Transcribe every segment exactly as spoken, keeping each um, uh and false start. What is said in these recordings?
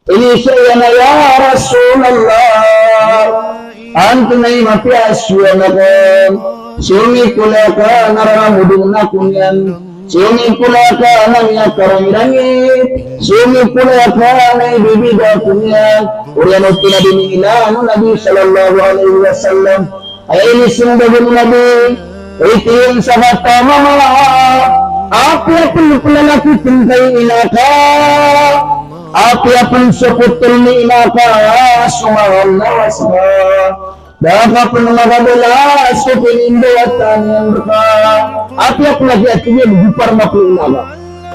Inisa iyan a, "Ya Rasulullah, antonaa i mapiya so anak akn? Sii ko kolay akn na raramodn ako niyan. Sii ko kolay akn na miyakarangirangi. Sii ko kolay akn na ibibida ako niyan." Oriyan oto na di inilaan o Nabi sallallahu alaihi wasallam. Aya inismbag o Nabi, tig iyan sa mata, "Mama, apiya pn lalakitn ka i ina ka, apiya pn so potol i ina ka so manga lawas ka, da ka pn makabala so kinindawatan iyan rka. Apiya pn a kiya tig iyan gopar mapn i ina ka."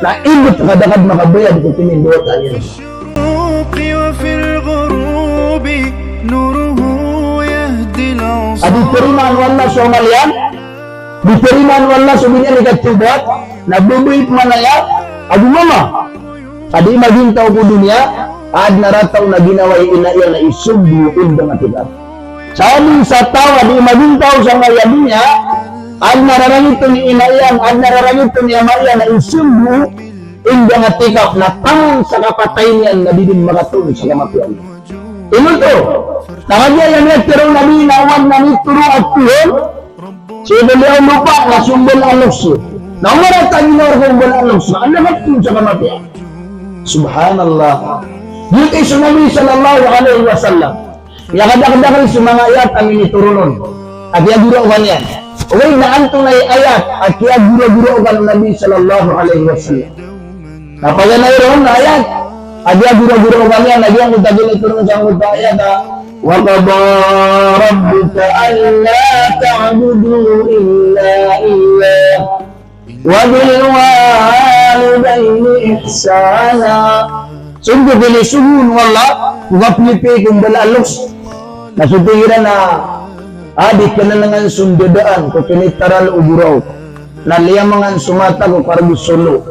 Na ibt ka da ka dn makabayad ko kinindawatan iyan. A di tarimaan o Allah so amal iyan, di tarimaan o Allah so biniyan i katawbat, na babay pman aya, ago mama. Ka di magintaw ko doniya, adn a rata on a ginawa i ina iyan na isombo o indang a tikap. Sa adn sa taw a di magintaw sangkaya doniya, adn a rarangit on i ina iyan, adn a rarangit on i ama iyan na isombo o indang a tikap, na taman sa kapatay niyan na di dn makatoon sa kamatiyan. Ino oto? Na kagiya aya miyatharo o Nabi na o adn a mitoro a tohon sii ko liyawaw o lopa na so mbala a loks. Na o marata a ginawa rka o mbala a loks na adn a makatoon sa kamatiyan. Subhanallah. Giyoto i so Nabi sallallahu alaihi wasallam. Miyakadakdakl so manga ayat a minitoron on a kiyagoraokan iyan. Ogaid na antonaa i ayat a kiyagoragoraokan o Nabi sallallahu alaihi wasallam? Na paganay ron na ayat a kiyagoragoraokan iyan na giyangkoto a kinitoron sangkoto a ayat a, "Wa qada rabbuka alla ta'budu illa iyyah." "Wa bil walidayni ihsana." So kinisogoon o Allah ko kapipiya ko mbala a loks. Na so tig iran a, a di kn anan so ndadaan ko kinitaral o goraok, na liyamangan so mata ko kargo so lo.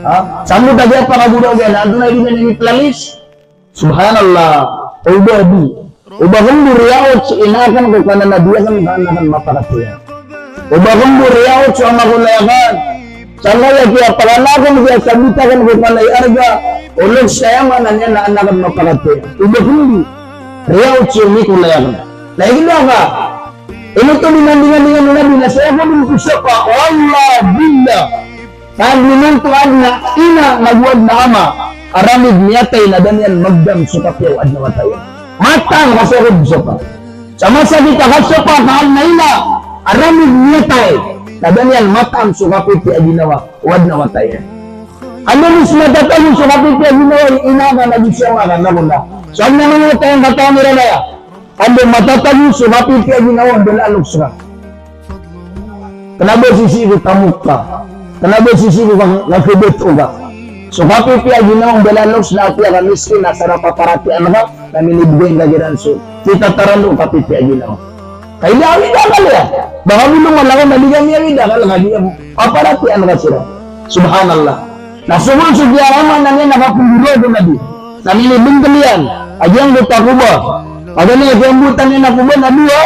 Ha? Sa mota giya pakagoraok iyan, antonaa i di niyan iniplalis? Subhanallah. O ba di, o ba kn bo riyaot so ina akn ko kananadi akn ka an akn mapakataya. O ba kn bo riyaot so ama ko lay akn. Sangkaya kiyapakan akn, kiyasabit akn ko kanay arga o loks, aya maana niyan na an akn mapakataya. O ba kn bo riyaot so mi ko lay akn. Na igira ka, ino oto di nandingan-ndingan o Nabi na saya ko dn ko sapa, wallah billah. Ka di man oto adn a ina nago adn a ama a ramig miyatay na da niyan magdam so kapiya o adn a wata iyan. Mataan ka sa rog sapa. Sa masakit a kasapa ka adn a ina a ramig miyatay na da niyan mataan so kapipiya a ginawa o adn a wata iyan. Anda di so matatago so kapipiya a ginawa i ina ka nago so ama ka nago na so adn a manga wata iyan, katawan iran aya. Anda matatago so kapipiya a ginawa o mbala a loks ka? Kna ba sisii ko tamok ka, kna ba sisii ko ka-, kakhabato ka. So kapipiya a ginawa o mbala a loks na apiya ka miskin na sa paparatiyayaan ka, na minibgay ngka kiran so titataran o kapipiya a ginawa. Ka ida awid akal iyan. Ba ka bo lomalaw na di ka miyawid akal ka, di ka paparatiyayaan ka siran. Subhanallah. Na so kon so kiyarama na niyan na kapnggoro ko Nabi. Na minibngkl iyan a giyangkoto a koba. Paganay a kiyambotan iyan a koba na dowa.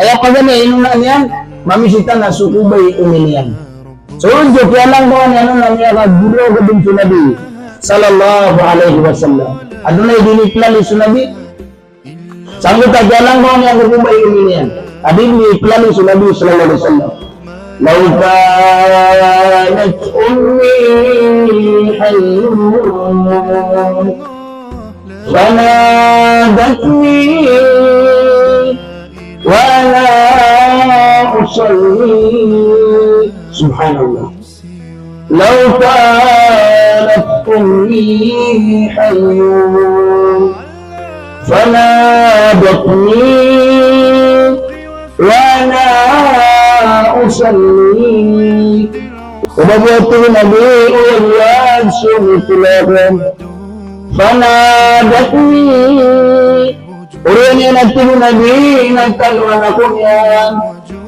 Aya paganay a inonaan iyan, mamisita na so koba i omi niyan. So kon so kiyalangkawan iyan on na miyakagoro ko dn so Nabi sallallahu alaihi wasallam. Antonaa i di iniplalis o Nabi? Sangkoto a kiyalangkawan iyan ko koba i omi niyan. Aya di iniplalis o Nabi sallallahu alaihi wasallam, "Law kanat ummi hayyun fanadatni wa ana usalli." Subhanallah. "Law kanat ummi hayyun fanadatni wa ana usalli." O ba bo, tig o Nabi, o aya miyawad so mi ko lay akn, fanadatni, oriyan iyan a tig o Nabi na taloan ako niyan.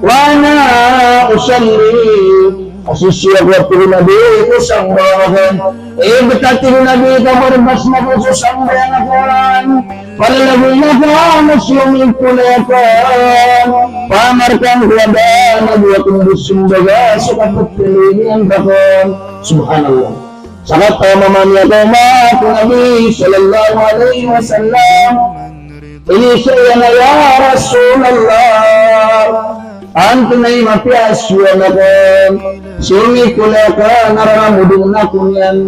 Wa ana usalli. A sisii ako, a tig o Nabi, ko sambayang akn. Ibt a tig o Nabi, ka marbasn ako so sambayang akn. Palalagoyn akn so mi ko lay akn. Pamarkan ko a da nago akn bo simbaga so kaptlo iyan rakn. Subhanallah. Sakataw a mama niyan a mama ko Nabi sallallahu alaihi wasallam. Inizaan iyan a, "Ya Rasulullah, antonaa i mapiya so anak akn? Somikola akn a rarambodong ako niyan.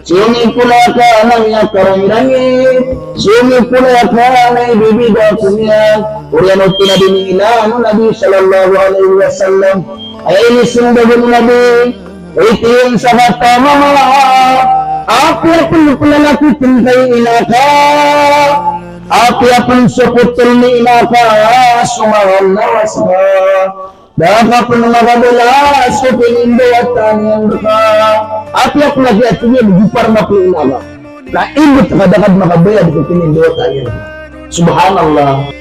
Somikola akn a miyakarangirangi. Somikola akn a ibibida ako niyan." Oriyan oto na di inilaan o Nabi sallallahu alaihi wasallam. Aya inisembag o Nabi, tig iyan sa mama, apiya pn so lalakitn ka i ina ka, apiya pn so potol i ina ka, so manga lawas ka, da ka pn makabalas ko pinindawatan iyan rka. Apiya pn lagi a tig iyan, gopar mako i ina ka, na ibt ka da ka dn makabayad ko pinindawatan iyan rka. Subhanallah.